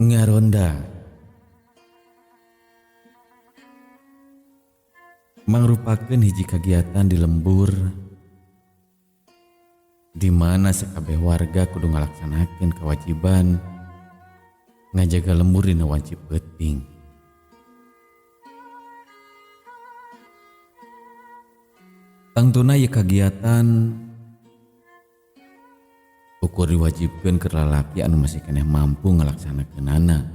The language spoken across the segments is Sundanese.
Ngaronda mangrupakeun hiji kagiatan di lembur di mana sakabeh warga kudu ngalaksanakeun kewajiban ngajaga lembur dina wanci peuting. Tangtuna ieu kagiatan ukur diwajibkeun keur lalaki anu masih keneh mampu ngalaksanakeunana.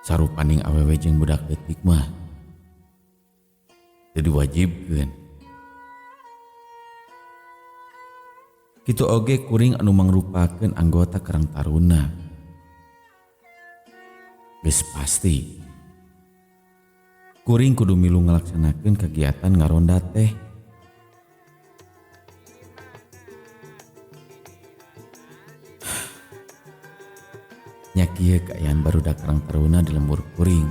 Sarupaning awewe jeung budak leutik mah teu diwajibkeun. Kitu oge kuring anu mangrupakeun anggota Karang Taruna. Geus pasti kuring kudu milu ngalaksanakeun kagiatan ngaronda teh. Nya kieu kaayaan barudak Karang Taruna di lembur kuring.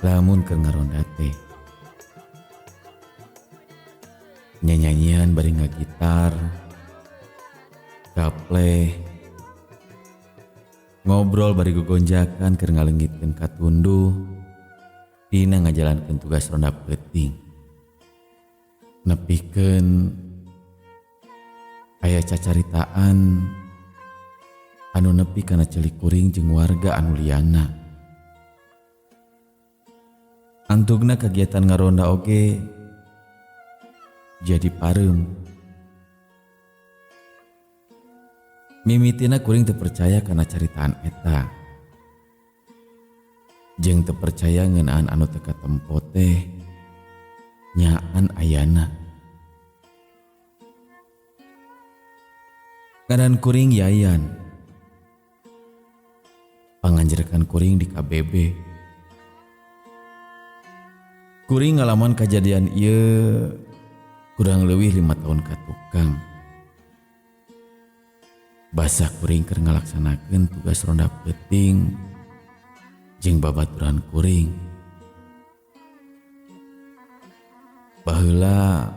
Lamun keur ngaronda teh nyanyian bari ngagitar, gapleh, ngobrol bari gogonjakan keur ngalengitkeun katunduh dina ngajalankeun tugas ronda peuting. Nepikeun aya cacaritaan anu nepi kana celik kuring jeung warga anu liana. Antugna kagiatan ngaronda oge jadi pareum. Mimitina kuring teu percaya kana caritaan eta. Jeung teu percaya ngeunaan anu teu katempo teh nyaan ayana. Ngaran kuring Yayan. Panganjerkan kuring di KBB. Kuring ngalaman kajadian ieu kurang leuwih 5 tahun ka tukang. Basa kuring keur ngalaksanakeun tugas ronda peuting jeung babaturan kuring. Baheula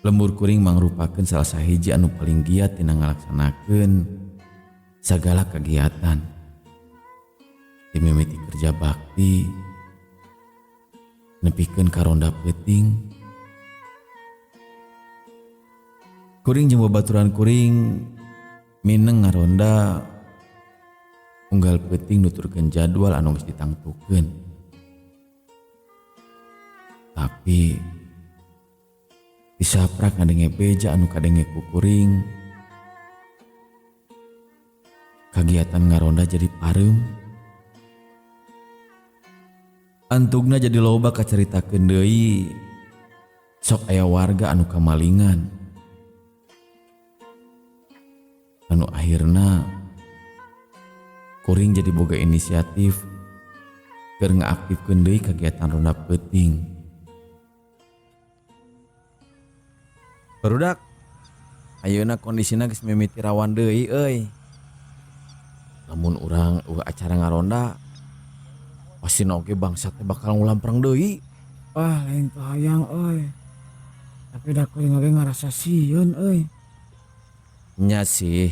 lembur kuring mangrupakeun salah sahiji anu paling giat dina ngalaksanakeun sagala kegiatan. Dimimiti kerja bakti nepikeun ka ronda peuting. Kuring jeung babaturan kuring mineng ngaronda unggal peuting nuturkeun jadwal anu geus ditangtukeun. Tapi disaprak ngadenge beja anu kadenge ku kuring, kagiatan ngaronda jadi pareum. Antugna jadi loba kacaritakeun deui, sok aya warga anu kamalingan. Anu akhirna kuring jadi boga inisiatif keur ngaaktifkeun deui kagiatan ronda peuting. Barudak, ayeuna kondisina geus mimiti rawan deui euy. Lamun urang eueuh acara ngaronda, pasti oge bangsat teh bakal ngulamprang deui. Wah, lain teu hayang euy. Tapi da kuring oge ngarasa sieun euy. Nya sih,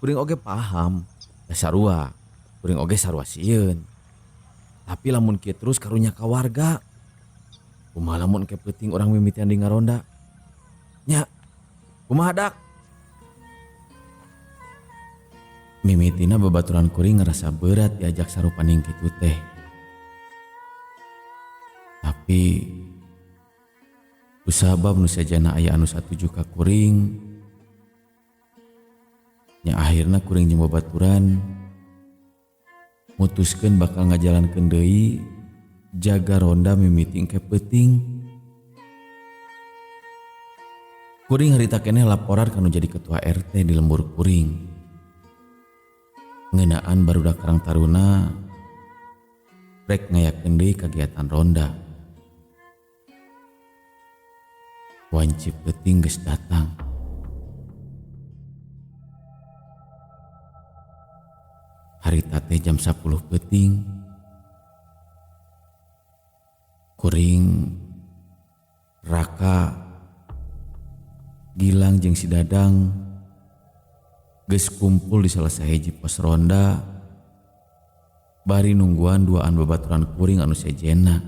kuring oge paham. Da sarua, kuring oge sarua sieun. Tapi lamun kieu terus karunya ka warga. Kumaha lamun ke peuting urang mimitian di ngaronda? Nya, kumaha dak? Mimitina babaturan kuring ngerasa berat diajak sarupaning kitu teh. Tapi kusabab nu sejana aya anu satuju ka kuring, nya akhirna kuring jeung babaturan mutuskeun bakal ngajalankeun deui jaga ronda mimiti engke peuting. Kuring harita keneh laporan kanu jadi ketua RT di lembur kuring. Ngeunaan barudak Karang Taruna rek ngayakeun deui kagiatan ronda. Wanci peuting geus datang. Harita teh jam 10 peuting. Kuring, Raka, Gilang jeung si Dadang geus kumpul di salah sahiji pos ronda bari nungguan duaan babaturan kuring anu sejenna.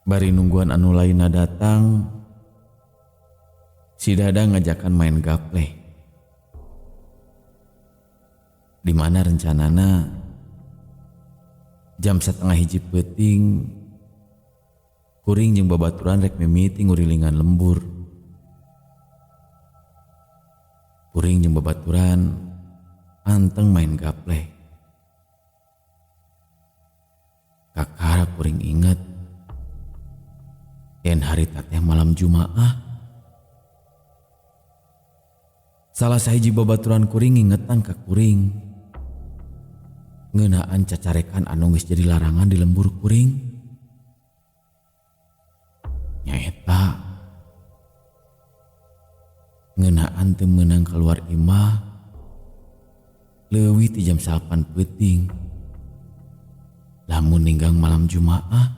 Bari nungguan anu lainna datang, si Dadang ngajakan main gapleh. Di mana rencanana jam 12:30 peuting kuring jeung babaturan rek mimiti ngurilingan lembur. Kuring jeung babaturan anteng main gapleh. Kakara kuring inget yen harita teh malam Jumaah. Salah sahiji babaturan kuring ngingetan ka kuring ngeunaan cacarekan anu geus jadi larangan di lembur kuring. Nyaeta ngeunaan teu meunang kaluar imah leuwih ti jam 9 peuting lamun ninggang malam Jumaah.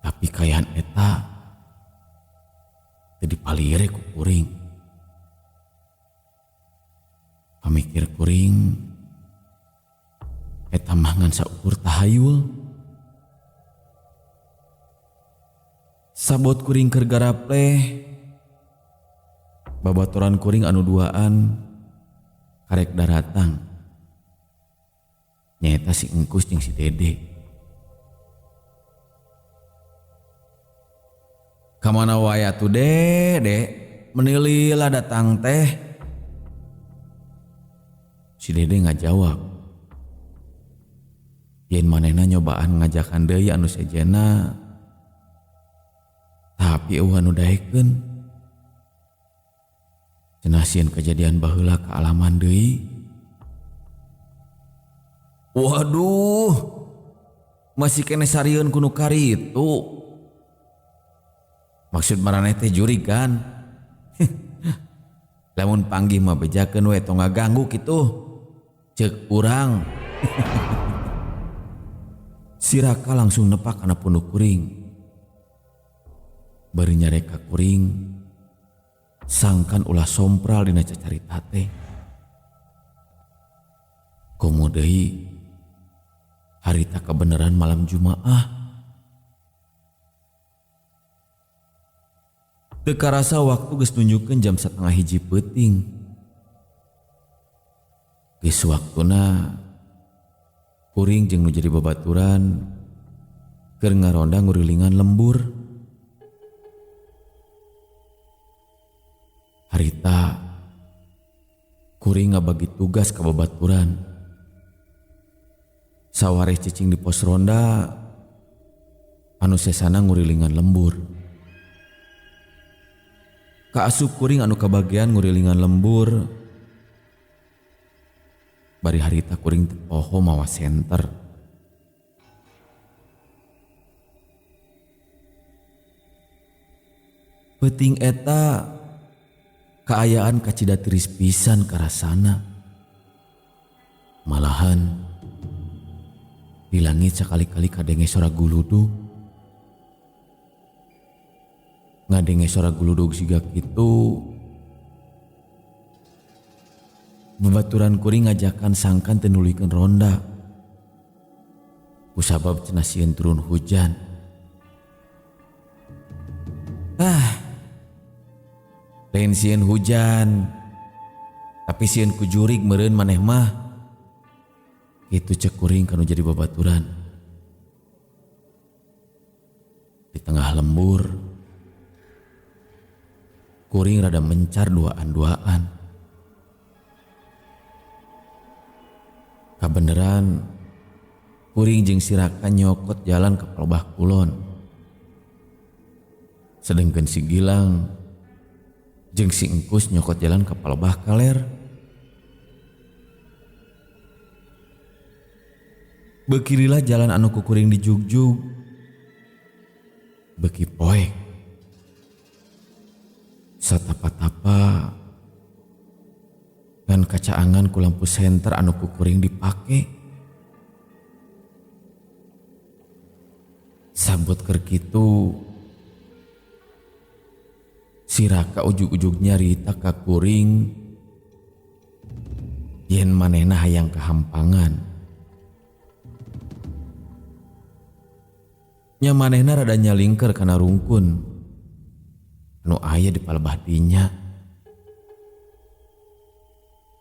Tapi kaayaan eta teu dipalire ku kuring. Pamikir kuring eta mah ngan saukur tahayul. Sabot kuring keur garapleh, babaturan kuring anu duaan karek daratang. Nyaeta si Engkus jeung si Dede. Kamana wae atuh Dede, menilila datang teh. Si Dede ngajawab. Yen manehna nyobaan ngajakan deui anu sejenna, tapi eueuh anu daekeun. Cenah sieun kejadian baheula kaalaman deui. Waduh, masih keneh sarieun ku nu karitu. Maksud maraneh teh jurig kan? Lamun panggih mah bejakeun we tong ngaganggu kitu. Ceuk urang. Si Raka langsung nepak kana punduk kuring. Bari nyareka kuring sangkan ulah sompral dina cacarita teh. Komo deui harita kebenaran malam Jumaah. Teu karasa waktu geus nunjukkeun jam 12:30 peuting. Geus waktuna kuring jeung nu jadi babaturan keur ngaronda ngurilingan lembur. Harita kuring ngabagi tugas ka babaturan. Sawareh cicing di pos ronda anu sesana ngurilingan lembur. Kaasup kuring anu kabagian ngurilingan lembur. Bari harita kuring teu poho mawa senter. Peuting eta kaayaan kacida tiris pisan karasana. Malahan di langit sakali-kali kadenge sora guludug. Ngadenge sora guludug siga kitu, babaturan kuring ngajakan sangkan teu nuluykeun ronda. Kusabab cenah sieun turun hujan. Ah, lain sieun hujan, tapi sieun ku jurig meureun maneh mah. Kitu cek kuring kanu jadi babaturan. Di tengah lembur, kuring rada mencar duaan-duaan. Kabeneran, kuring jeung si Raka nyokot jalan ke Palebah Kulon. Sedengkeun si Gilang jeung si Engkus nyokot jalan ke Palebah Kaler. Bekirilah jalan anu ku kuring dijugjug. Beki poek. Satapa-tapa ngan kacaangan ku lampu senter anu ku kuring dipake. Sabot keur kitu si Raka ujug-ujug nyarita ka kuring yen manehna hayang kahampangan. Nya manehna rada nyalingker kana rungkun anu aya di palebah dinya.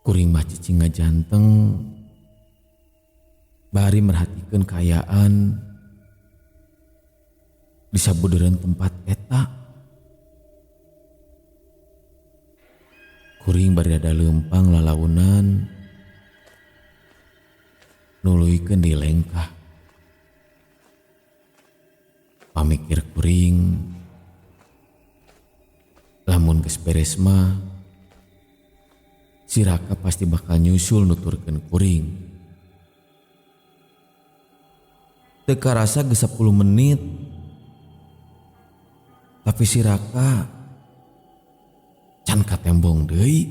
Kuring mah cicing ngajanteng bari merhatikeun kaayaan di sabudeureun tempat eta. Kuring bari rada leumpang lalaunan nuluykeun di lengkah. Pamikir kuring lamun geus beres mah si Raka pasti bakal nyusul nuturkeun kuring. Teu karasa geus 10 menit, tapi si Raka can katembong deui.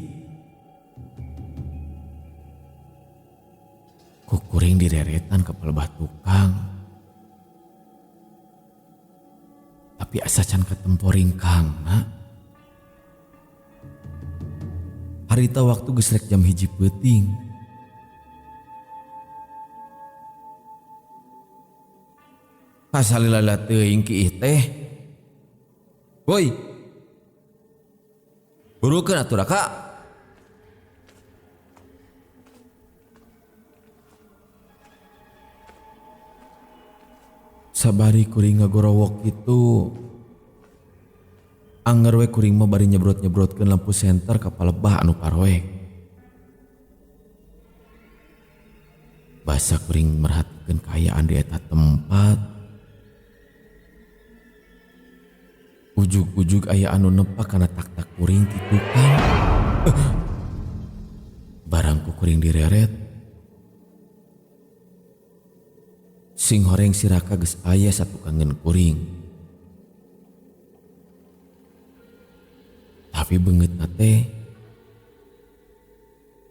Ku kuring direretan ka palebah tukang. Tapi asa can katempo ringkangna. Harita waktu geus rek jam 1 peuting. Kasalila teuing kiih teh. Woi. Burukeun atuh Raka. Sabari kuring ngagorowok kitu, anger we kuring mah bari nyebrot-nyebrotkeun lampu senter ka palebah anu paroek. Basa kuring merhatikeun kaayaan di eta tempat. Ujug-ujug aya anu nepak kana tak-tak kuring ti tukang. Barang ku kuring direret. Sing horeng si Raka geus aya satukangeun kuring. Tapi beungeutna teh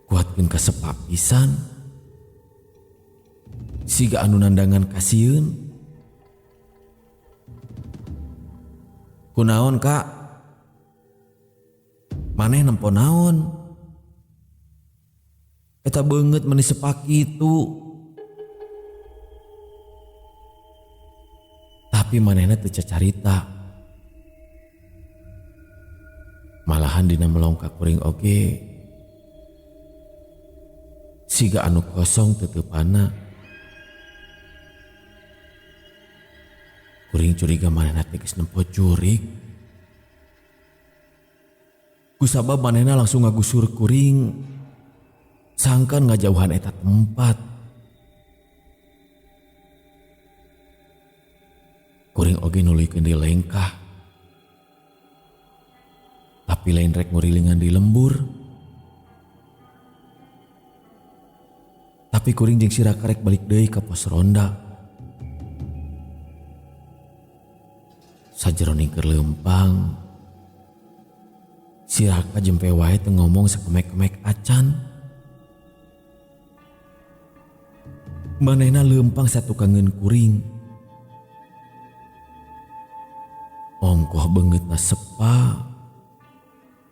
kuatkeun kasepak pisan. Siga anu nandangan kasieun. Kunaon Kak? Maneh nempo naon? Eta beungeut meuni sepak kitu. Tapi manehna teu cacarita. Malahan dina melong ka kuring oge siga anu kosong teuteupanna. Kuring curiga manehna teh geus nempo jurig. Kusabab manehna langsung ngagusur kuring sangkan ngajauhan eta tempat. Kuring oge nuluykeun di lengkah. Tapi lain rek ngurilingan di lembur. Tapi kuring jeung si Raka rek balik deui ka pos ronda. Sajeroning keur leumpang, si Raka jempe wae teu ngomong sakemek-kemek acan. Manehna leumpang satukangeun kuring. Ongkoh beungeutna sepa,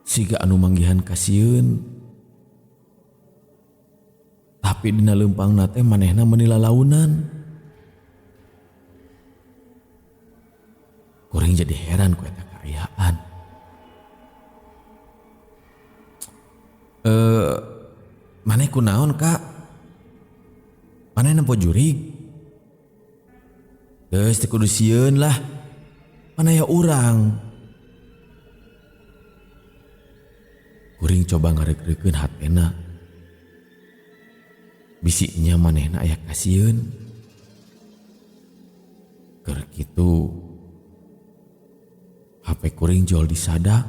siga anu manggihan kasieun. Tapi dina leumpangna teh manehna meuni lalaunan. Kuring jadi heran ku eta kaayaan. Eh, maneh kunaon, Kak? Maneh nempo jurig? Geus teu kudu sieun lah. Mana ya urang. Kuring coba ngareuk-reukeun hatena. Bisi nya manehna aya kasieun. Keur kitu HP kuring jol disadak.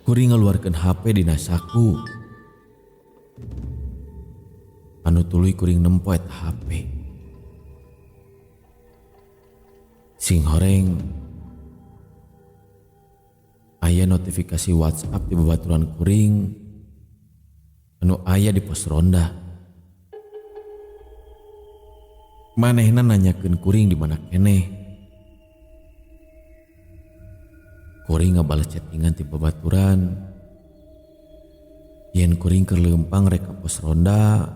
Kuring ngaluarkeun HP dina saku. Anu tuluy kuring nempo eta HP. Sing horeng aya notifikasi WhatsApp di babaturan kuring anu aya di pos ronda. Manehna nanyakeun kuring di mana keneh. Kuring ngabales chattingan ti babaturan yen kuring keur leumpang rek ka pos ronda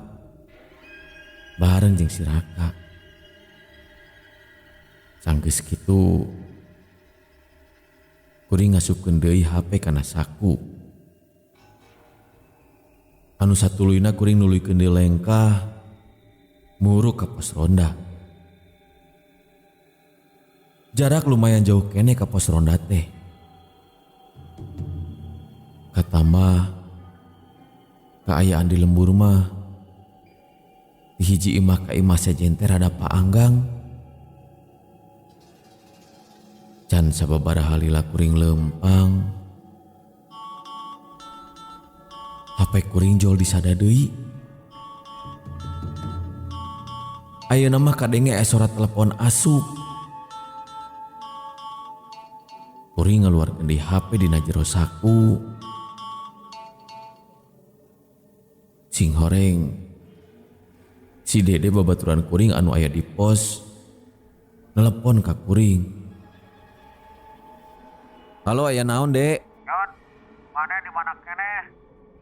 bareng jeung si Raka. Sanggeus kitu kuring ngasupkeun deui HP kana saku. Anu satuluyna kuring nuluykeun deui lengkah muruk ka pos ronda. Jarak lumayan jauh keneh ka pos ronda teh. Katambah kaayaan di lembur mah di hiji imah ka imah sejen teh rada paanggang. Can sababaraha lila kuring leumpang, HP kuring jol disada deui. Ayeuna mah kadenge aya sora telepon asup. Kuring ngaluarkeun deui HP dina jero saku. Sing horeng si Dede babaturan kuring anu aya di pos nelepon ka kuring. Halo, aya naon, Dek? Yon, maneh di mana keneh?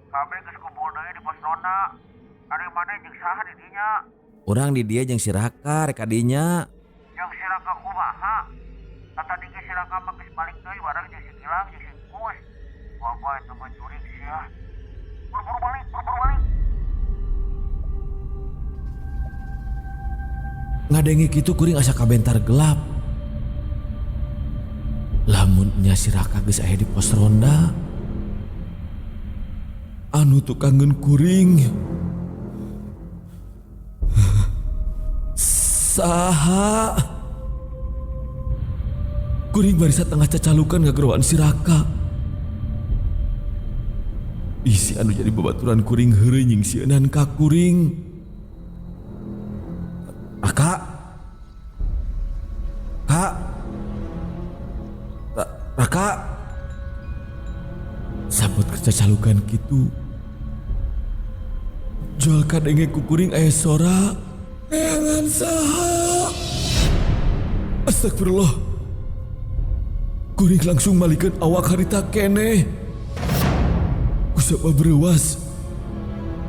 Kabeh geus kumpul deui di pos ronda. Ari maneh jeung saha di dinya? Urang di dieu jeung si Raka rek ka dinya. Jeung si Raka kumaha? Tadi ge si Raka mah geus balik deui bareng jeung si Gilang jeung si Kus. Wah, eta mah jurig sia. Buru-buru balik, buru-buru balik. Ngadenge kitu kuring asa kabentar gelap. Lamun nya si Raka geus aya di pos ronda, anu tukangeun kuring saha? Kuring bari satengah cacalukan ngageroan si Raka. Isi anu jadi babaturan kuring heureuy nyingsieunan ka kuring. Raka, Kak, Raka, sabut kecacalukan kitu. Jual kadenge ku kuring aya sora neangan saha. Astagfirullah. Kuring langsung malikeun awak harita keneh. Kusaba bereuas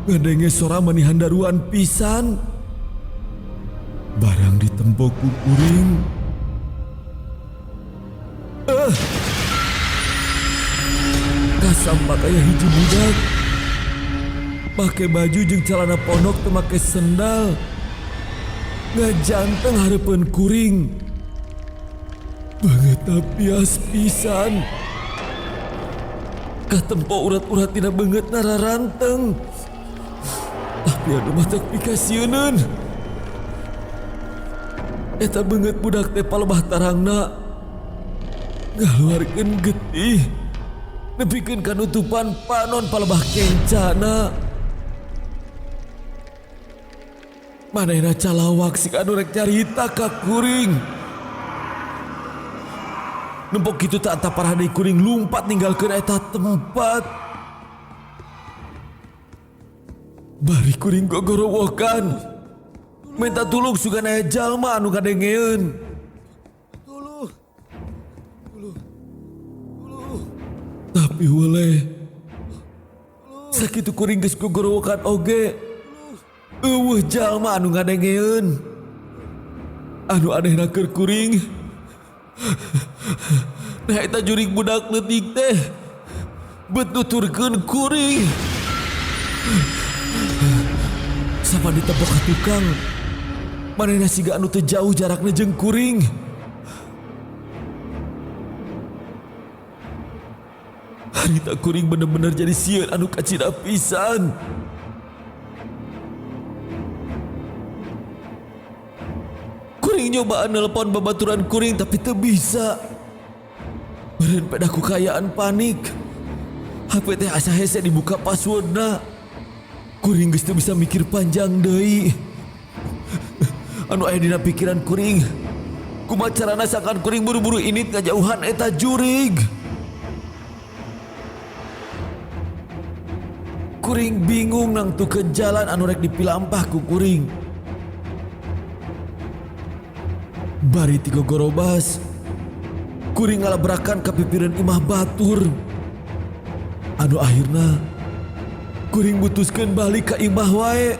ngadenge sora mani handaruan pisan. Barang ditempo ku kuring. Kasampak aya hiji budak make baju jeung celana pondok teu make sendal, ngajanteng hareupeun kuring. Beungeutna pias pisan. Katempo urat-urat dina beungeutna raranteng. Tapi anu mah teu pikasieuneun. Eta beungeut budak teh palebah tarangna ngaluarkeun getih nepikeun kanutupan panon palebah kencana. Manehna calawak sik anu rek carita ka kuring. Nempok kitu tak taparah deui kuring lumpat ninggalkeun eta tempat. Bari kuring gogorowokan minta tulung sugan aya jalma anu ngadengeun. Tuluh. Tuluh. Tuluh. Tapi weleh sakitu kuring geus gogorowokan oge eueuh jalma anu ngadengeun. Anu anehna keur kuring Nah eta jurig budak leutik teh bet nuturkeun kuring. Sapan ditepok ka tukang. Manehna siga anu teu jauh jarakna jeung kuring. Harita kuring bener-bener jadi sieun anu kacida pisan. Kuring nyobaan nelpon babaturan kuring tapi teu bisa. Beureun pedah ku kaayaan panik. HP teh asa hese dibuka passwordna. Kuring geus teu bisa mikir panjang deui. Anu aya dina pikiran kuring, kumaha carana sangkan kuring buru-buru init ngajauhan eta jurig. Kuring bingung nangtukeun jalan anu rek dipilampah ku kuring. Bari ti gogorobas, kuring ngalabrakan ka pipireun imah batur. Anu akhirna kuring mutuskeun balik ka imah wae.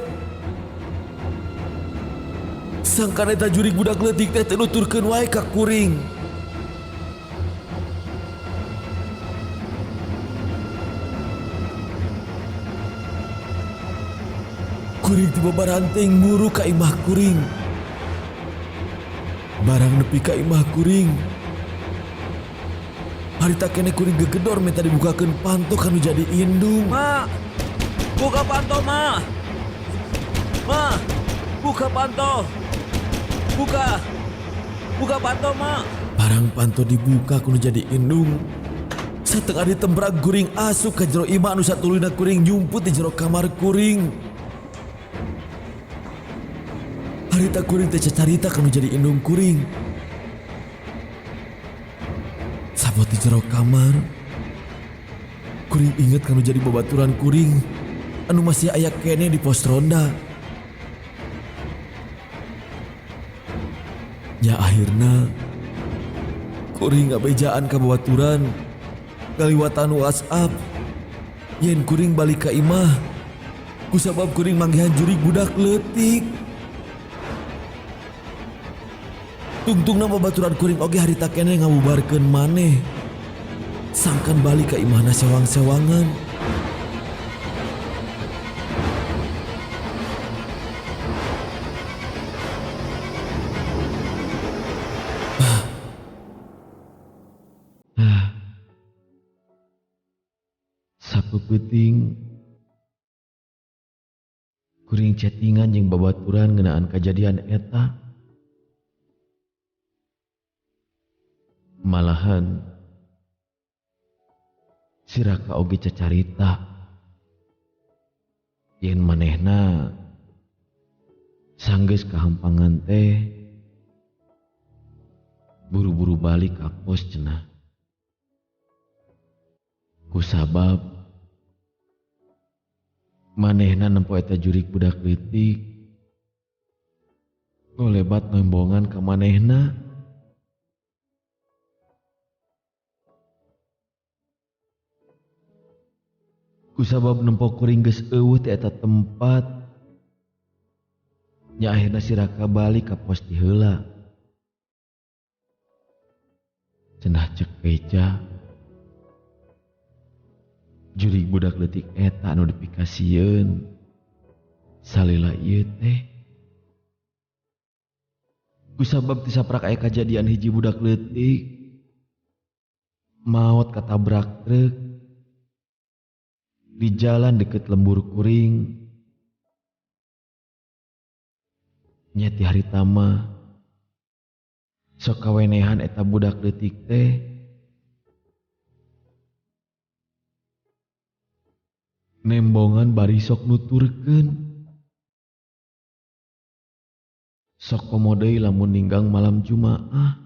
Sangkan eta jurig budak leutik teh teu nuturkeun wae ka kuring. Kuring tiba baranting muru ka imah kuring. Barang nepi ka imah kuring. Harita kene kuring gegedor minta dibukakeun panto kanu jadi indung. Ma, buka panto ma. Ma, buka panto. Buka. Buka panto ma. Barang panto dibuka kudu jadi indung. Satengah ditembrak kuring asup ka jero imah anu satuluyna kuring nyumput di jero kamar kuring. Harita kuring teh cacarita kanu jadi indung kuring. Sabot di jero kamar, kuring inget kanu jadi babaturan kuring anu masih aya keneh di pos ronda. Ya akhirna kuring ngabejaan ka babaturan ngaliwatan WhatsApp yen kuring balik ka imah kusabab kuring manggihan jurig budak leutik. Tungtungna babaturan kuring oge harita keneh ngabubarkeun maneh. Sangkan balik ka imahna sewang-sewangan. Sapeupeting kuring chattingan jeung babaturan ngeunaan kajadian eta. Malahan si Raka oge cacarita yen manehna sanggeus kahampangan teh buru-buru balik ka pos cenah. Kusabab manehna nempo eta jurig budak leutik ngolebat nembongan ka manehna. Kusabab nempo kuring geus eueuh ti eta tempat, nya akhirna si Raka balik ka pos ti heula. Cenah cek beja, jurig budak leutik eta anu dipikasieun salila ieu teh. Kusabab ti saprak aya kajadian hiji budak leutik maot katabrak truk di jalan deket lembur kuring. Nya ti harita mah sok kawenehan eta budak leutik teh nembongan bari sok nuturkeun. Sok komo deui lamun ninggang malam Jumaah.